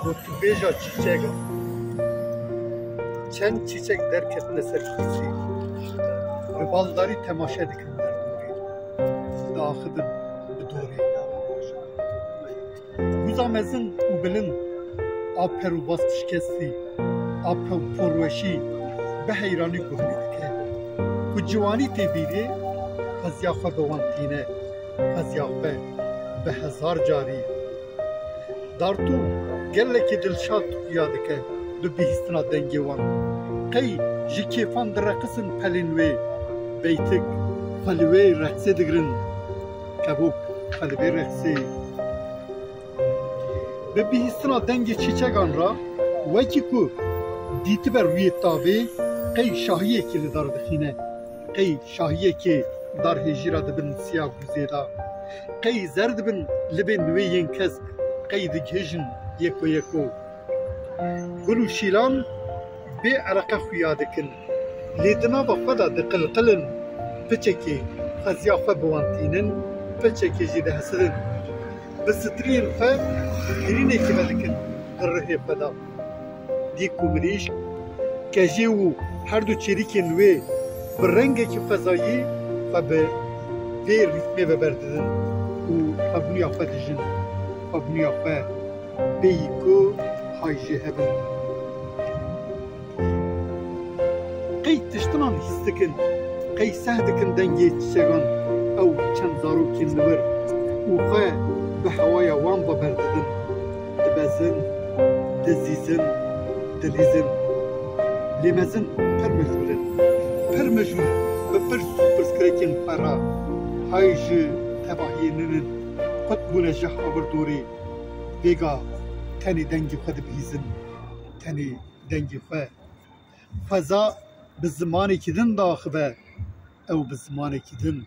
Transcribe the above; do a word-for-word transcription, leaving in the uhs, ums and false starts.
Gotûbêja çîçek a. Çend çîçek derketine ser kursî. Bi baldarî temaşe dikin derdorê. Diaxivin bi dorê. Wisa mezin û bilind a per û bast şikestî, a pe û porweşî bi heyranî guh lê dike. Ku ciwanî tê bîrê, xeziya xwe bi wan tîne. Xeziya xwe bi hezar carî. Dartû gelekî dilşad xuya dike bi bihîstina dengê wan. Qey ji kêfan direqisin pelên wê. Beytik xwe li wê reqsê digirin. Kebok xwe li vê reqsê. Bi bihîstina dengê çîçegan re, wekî ku dîtibe rûyê tavê, qey şahiyekî li dar dixîne. Qey şahiyekê dar hêjî re dibin siya gûzê de. Qey zer dibin libên wê yên kesk, qey digihêjin yeko yeko. Gul û şîlan bê ereqe xuya dikin. Lê di nava xwe de diqilqilin. Piçekê xeziya xwe bi wan tînin, piçekê jî dihesidin. Bi sitiriyên xwe hêrînekî vedikin di rihê xwe de. Dîk û mirîşk, kejê û her du çêrîkên wê bi rengekî xwezayî xwe bi vê rîtmê ve berdidin û xwebûniya xwe dijin. Xwebûniya xwe bêyî ku hay jê hebin. Qey tiştinan hîs dikin, qey seh dikin dengê çiçegan ew çend zarokên li wir û xwe bi hewaya wan ve berdidin. Dibezin, dizîzin, dilîzin. Lê mezin pir mijûl in. Pir mijûl bi pirs û pirsgirêkên xwe re hay ji tevahiyê nînin. Qut bûne ji havirdorê. Vêga tenê dengê xwe dibihîzin. Tenê dengê xwe. Xweza bi zimanekî din diaxive. Ew bi zimanekî din